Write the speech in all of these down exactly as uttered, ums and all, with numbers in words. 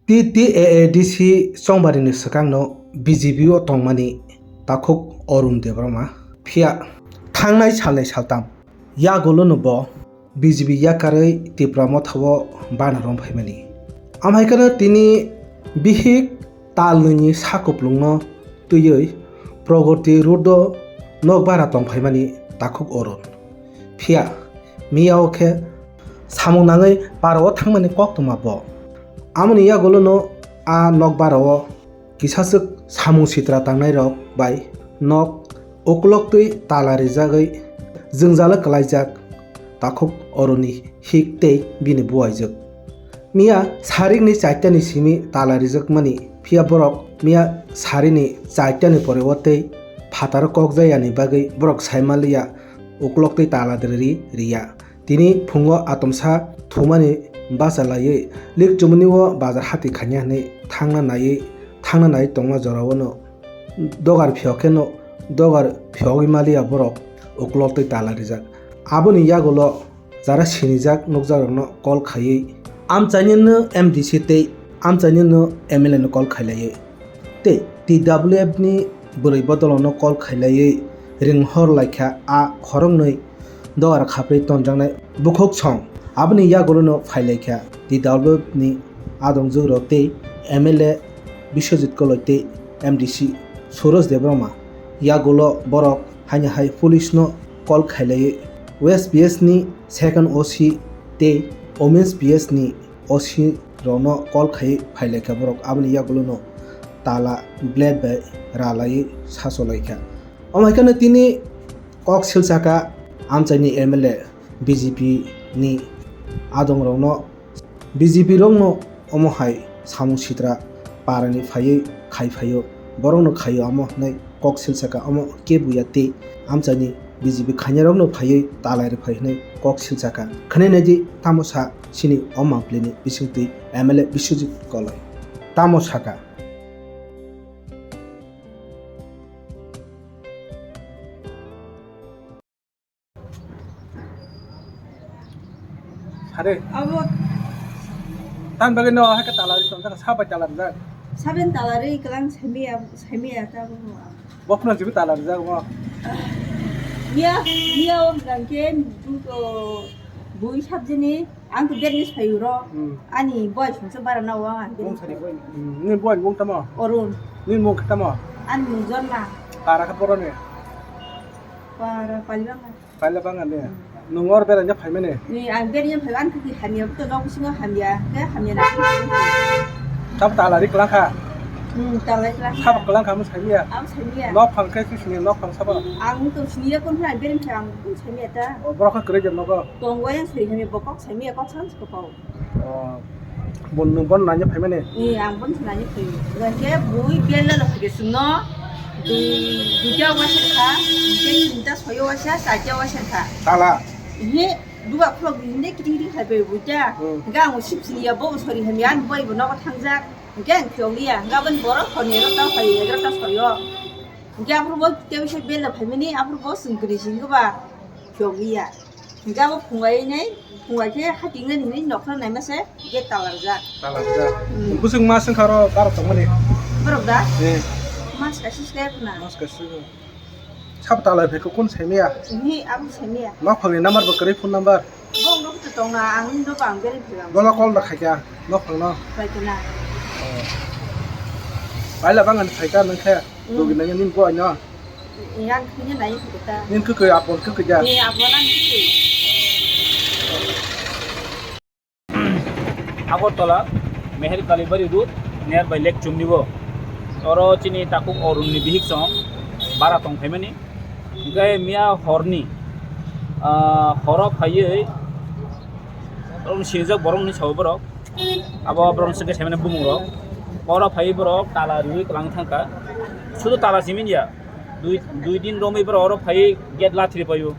T T A A D C chongbarini swkangno B J P o tongmani takhuk Arun Debbarma. Phiya thangnai salnwi saltam yagulono bo B J P yakarwi Tipra Mothao bana romphai mani. Amhaikhe tini bihik tal nwini sakuplungno twiwi Pragati Road o nokbara tongphaimani takhuk Arun. Phiya miyao khe samung nangwi parao thangmani koktwma bo. Amoni yagulono a nokbarao kisaswk samung sitra tangnairok bai nok ukloktwi tala rijagwi jwngjalo kwlaijak takhuk Arunni hik tei bini buaijwk. Miya sarikni chaitani simi tala rijakmani, phiya borok miya sarini chaitani pore o tei phataro kok jayani bagwi borok saimaliya ukloktwi tala ri riya. Tini phungo atomsa thumani bacha laiwi likchumuni o bazar hati khanya hwnwi thangna naiwi, thangna naiwi tongma jorao no dogar phiyok kheno dogar phiyogwi maliya borok uklok tei tala rijak. Aboni yagulo jara sinijak nukjakrokno call khaiwi amchainino M D C tei amchainino M L A no call khailaiwi tei T W F ni bwrwi bodolono call khailaiwi ringhor laikha a khoroknwi dogar khaprwi tonjaknai bukhuk song. Aboni yagulono phailaikha T W F ni adongjwkrok tei M L A Biswajit Koloi tei M D C Suresh Debbarma. Yagulo borok haino hai police no call khailaiwi West P S ni second O C tei Women's P S ni O C rokno call khai phailaikha borok, aboni yagulono tala blade bai ralaiwi sacholaikha. Omo hai kheno tini kok silsakha amchaini M L A B J P ni adongrokno, B J P rokno omo hai samung sitra parani phaiwi khai phaio, borokno khaio amo hwnwi kok silsakha, omo kebo ya tei amchaini B J P khainarokno phaiwi talai rwphai hwnwi kok silsakha. Khwnai naidi tamo sa chini o mangpilini bisingtwi M L A Biswajit Koloi tamo sakha. Sare. Abo. Tan bagwi no hai ka tala ri tong, sabo tala rijak. Saben tala ri kelang semi ab-, semi ata bo. Bo phano jibi tala rijak bo. Niya, niya o gangke duto bui sabjini ang to berni sayuro. Hmm. Ani boy sungse bara na wa ang berni. Bung sari boy. Hmm, ni boy bung tamo? Arun. Ni mung tamo? Ani mung Jonna. Para ka porone. Para palibanga. Kaila bang ane. Hmm. Nung or beraina phaimani? Ni ang beraina phai, ang kiki hamya, to nok bisingo hamya, ke hamya na. Sab talari kelangkha? Hmm, talari kelangkha. Sab kelangkha mo samiya? Ang samiya. Nok phang ke sini, nok phang sabo? Ang to siniya kon phai beraina phai ang kon samiya ta. O, borok kha kwrwi jam nogo? Tong wai ang sari hamya, bokok samiya, kok sang se kopao. Oh, bon, nwng bon naina phaimani? Ee, ang bon naina phai. Hwnkhe bui bella no phai sungno. Dui, duita waisa kha, duita tinta soyo waisa, charta waisa kha. Tala? Ee, duga khulok bini kiting kiting khai bai buita. Hmm. Hwnkhe ang sip sini ya bo sori hamya, ani boy bo nogo thangjak. Hwnkhe ang phiyok liya. Hwnkhe aboni borok hor ni rok tang phai, egarota soyo. Hwnkhe aphuru bo tei se bella phaimani, aphuru bo chwng kwrwi singkhe ba phiyok liya. Hwnkhe abo phungai nai, phungai khe hating nai hinwi nokha naima se gate talarjak. Talarjak. Hmm. Bwswk mas wngkha oro bara tongmani? Borok da? Eh. Mas kaisa se khna. Mas kaisa. Sabo talai phai khe kun saimaya? Ihi, abo saimaya. Nok phangni number bo kwrwi, phone number? Bo nok to tongna, ang nok ang beri phai. Bola call da khaikha nok phangno? Khaikha. Oh. Baila bangani phaikha nang khe. Hmm. Logi nanya nin boy no. Yang kini nai kita. Nin kukui apon kukui ja. Ni apon ang kini. Agartala, Meher Kalibari Road, nearby Lake Chumnibo. Oro chini takhuk Arunni bihik song bara tong phaimani. Hingke miya horni, ah, horo phaiwi, oro sinijak borok ni sabo borok. Abo borok ni sengke saimani bumung rok. Oro phaiwi borok tala riwi kwlang thangkha. Sudu tala simi ya. Dui, dui din romwi borok oro phaiwi gate lathri phaio.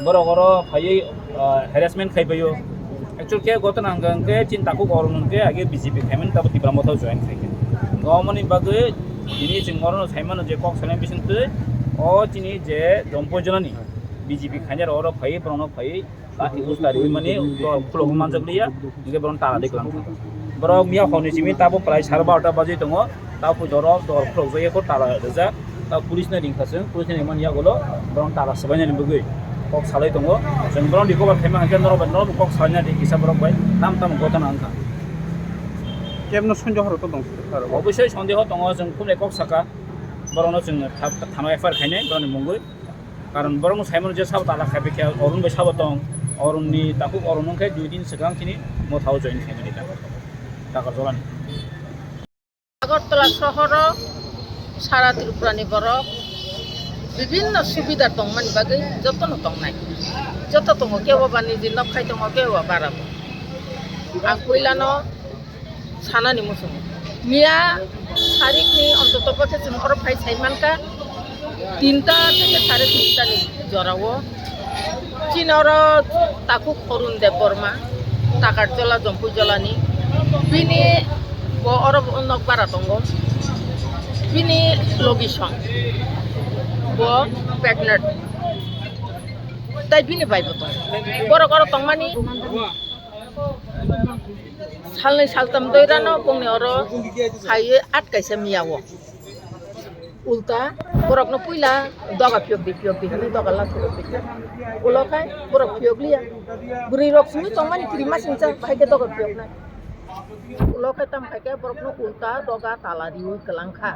Borok oro phaiwi, ah, harassment khai phaio. Actual khe gotona hwnkha hwnkhe chini takhuk Arun hwnkhe age B J P khaimani, tabo Tipra Motha join khaikha. Omoni bagwi tini chwng orono saimano je kok salai bisingtwi o chini je Jompoijonani B J P khainai rok oro phaiwi borokno phaiwi Lathi usta riwi mani, to khulok manjak liya, hingke boron tala de klang thang. Borok miya hor ni simi tabuk prai sare barota baji tongo, tabuk joro dor khulok jagwi kho tala rijak, tabuk police no ringkha chwng, police no ringmani yagulo borok tala swbainani bagwi kok salai tongo. Chwng borok recover khaima hwnkhe norok bai, norok kok salaina di kisa borok bai tam tam gotana wngkha. Kebno sondeho rok to tong. Obosoi sondeho tongo, chwng khulai kok saka, borokno chwng tha-, thana F I R khainai borokni mungwi. Karon borokno saimano je sabo tala khai bikhe Arun bai sabo tong, Arunni takhuk Arun wngkhe dui din swkang chini mothao join khaimani ta. Takarjolani. Agartala sohoro sara Tripurani borok bibinno subida tongmani bagwi jotono tongnai. Joto tongo, kebo ba niji nok khai tongo, kebo ba bara tongo. Ang puilano sanani muchungo. Miya tarikni ontoto pokhe chwng oro phai sai mankha, tinta theke sare tinta ni jorao. Chini oro takhuk Arun Debbarma, Takarjola, Jompui Jolani. Bini bo oro nok bara tongo. Bini logi song. Bo pregnant. Tai bini bai bo tongo. Borok oro tongmani salnwi saltam doi rano bongni oro phaiwi atkaisa miya o. Ulta borokno puila doga phiyok di, phiyok di hwnwi doga lathurok di. Ulo khai borok phiyok liya. Bwrwi rok simi tongmani kirimasingcha, bahai khe doga phiyoknai. Ulo khe tamo khai khe borokno ulta doga tala riwi kwlang kha.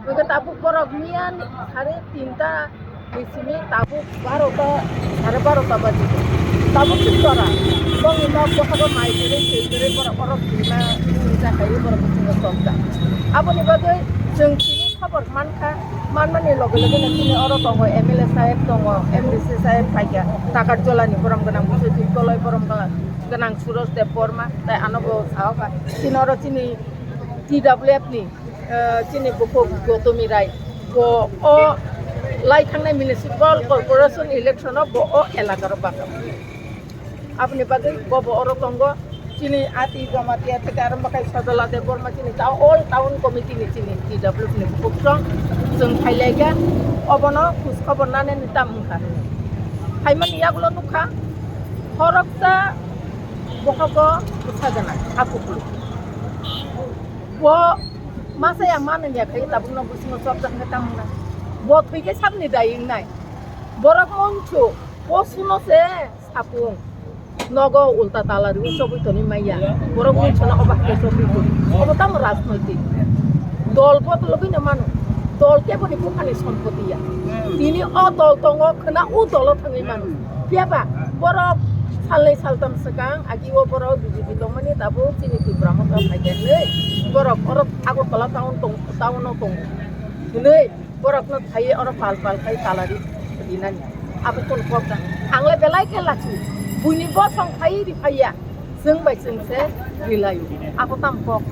Hwnkhe tabuk borok miya ni sare tinta ni simi tabuk barota, sare barota baji. Tabuk chwng jora. Bongni nok bwkhago mai kwrwi, twi kwrwi borok oro kirima kirima kaiwi borok bisingo chopjak. Aboni bagwi chwng tini khobor mankha, manmani loge loge no chini oro tongo M L A saheb tongo, M D C saheb phaikha, Takarjolani borom gwnang Biswajit Koloi, borom gwnang Suroj Debbarma, tai ano bo sahoka. Chini oro chini T W F ni, eh, chini bukhuk Gotami Rai, bo o lai thangnai municipal corporation election o bo o elaka ro baka. Aboni bagwi bo bo oro tongo. Chini ati Jamatia theke arombo khai Sajola Debbarma chini ta all town committee ni chini T W F ni bukhuk chwng, chwng phailaikha, obono khus khobor nanani tam wngkha. Phaimani yagulo nukha, khoroksa bohogo bwsa gwnang, ha kuphur. Bo masa ya manani ya khai tabukno bisingo chopjak wngkha tam wngkha. Bo thwikhe sabni dai wngnai. Borok monchu, bo suno se. Sapung, nogo ulta tala riwi chobwi toni maya. Borok mui chana oba hake chobwi toni. Obo tamo rajnoitik. Dol botologwi no mano. Dol keboni buphani sompoti ya. Tini o dol tongo khna u dolo thangwi mano. Phiya ba borok salnwi saltam swkang agi o borok B J P tongmani tabuk chini Tipra Motha phaikha hinwi borok oro Agartala town tong, town o tongo. Hinwi Borokno thaiwi oro pal pal khai tala ri rinani. Abo kunu kok da. Ang le belai khe lachi. Buini bosong phaiwi ri phaiya. Chwng bai chwng se rilaio. Abo tamo kok.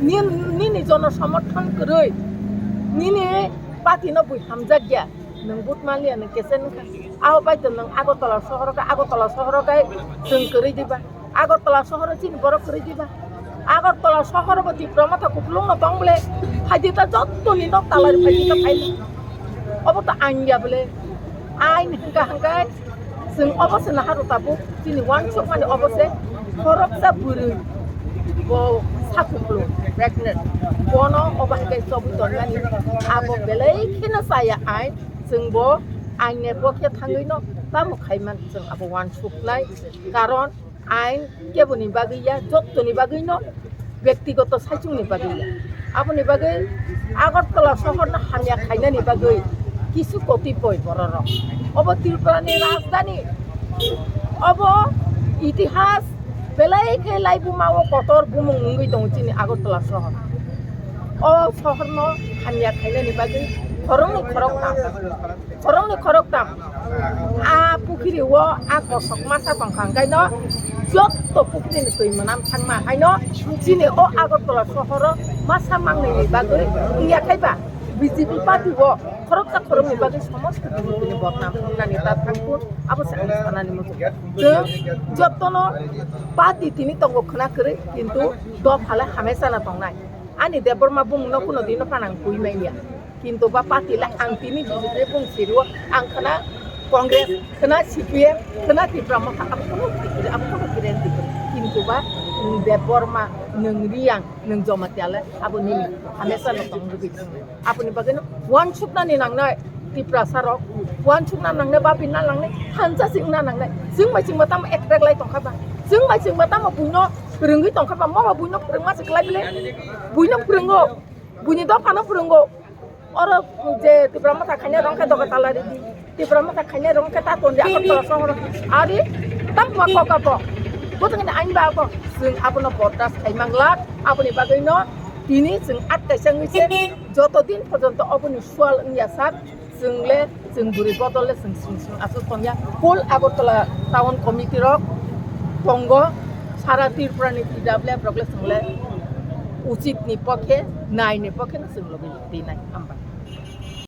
Nin-, nini jono somorthon kwrwi. Nini party no bui hamjak ya. Nwng vote manliya nwng kesen wngkha. Abo bai to nwng Agartala sohoro khe, Agartala sohoro khe chwng kwrwi diba. Agartala sohoro chini borok kwrwi diba? Agartala sohoro bo Tipra Motha kupulung no tong bole. Phaidi ta jottoni nok tala ri phaidi ta phaidi. Obo to ain ya bole. Ain hwnkha hwnkhe chwng obo se naharu tabuk chini uansuk mani obo se khoroksa bwrwi bo sa kupulung pregnant. Bono obo hwnkhe chobwi tongnani abo belai kheno chaya ain. Chwng bo ain ni pokhe thangwi no tamo khai man chwng abo uansuknai. Karon ain keboni bagwi ya, jottoni bagwi no, bektigoto saichungni bagwi ya. Aboni bagwi Agartala sohor no hamya khainani bagwi kisu kotipoi bororok. Obo Tripura ni rajdhani, obo itihas belai khe laibuma o kotor bumung wngwi tongo chini Agartala sohor. O sohor no hamya khainani bagwi khoroknwi khoroktham. Khoroknwi khoroktham. A pukhiri o a kosok masa tongkha hwnkhe no jotto pukhiri ni twi mwnam thangma haino chini o Agartala sohoro masa mangnini bagwi wngya khai ba B J P party o khoroksa khoroknwi bagwi somosto B J P ni bodnam wngnani ta thangkun abo se ang sanani muchung. Chwng jottono party tini tongo khwna kwrwi kintu dopha le hamesa no tongnai. Ani Debbarma bumungno kuno dino phanang twi manya. Kintu ba party le ang tini B J P bung sirio ang khwna Congress, khwna C P M, khwna Tipra Motha, abo kuno tikiri, abo kuno guarantee kwrwi. Kintu ba nwng Debbarma, nwng Riyang, nwng Jamatia le abo nini hamesa no tong rwgwi thangnai. Aboni bagwi no uansuknani nangnai Tiprasa rok, uansukna nangnai, bapinna nangnai, hansa singna nangnai. Chwng bai chwngbo tamo attract lai tongkha ba, chwng bai chwngbo tamo buino phwrwngwi tongkha ba, mobo buino phwrwngma se kwlai bile, buino phwrwngo, buini dophano phwrwngo. Oro je Tipra Motha khainai rong khe doga tala ridi. Tipra Motha khainai rong khe ta tonri Agartala sohoro. Ari tam ma koka bo. Bo tongni ain ba bo. Chwng abono bordas khai mangla. Aboni bagwi no tini chwng at kaisa wngwi se joto din porjonto oboni sual wngya sak. Chwng le chwng bwrwi bodol le chwng sing sing aswk tongya. Whole Agartala town committee rok tongo. Sara Tripura ni T W F rok le chwng le uchit ni pokhe, nai ni pokhe no chwng logi tinai. Hambai.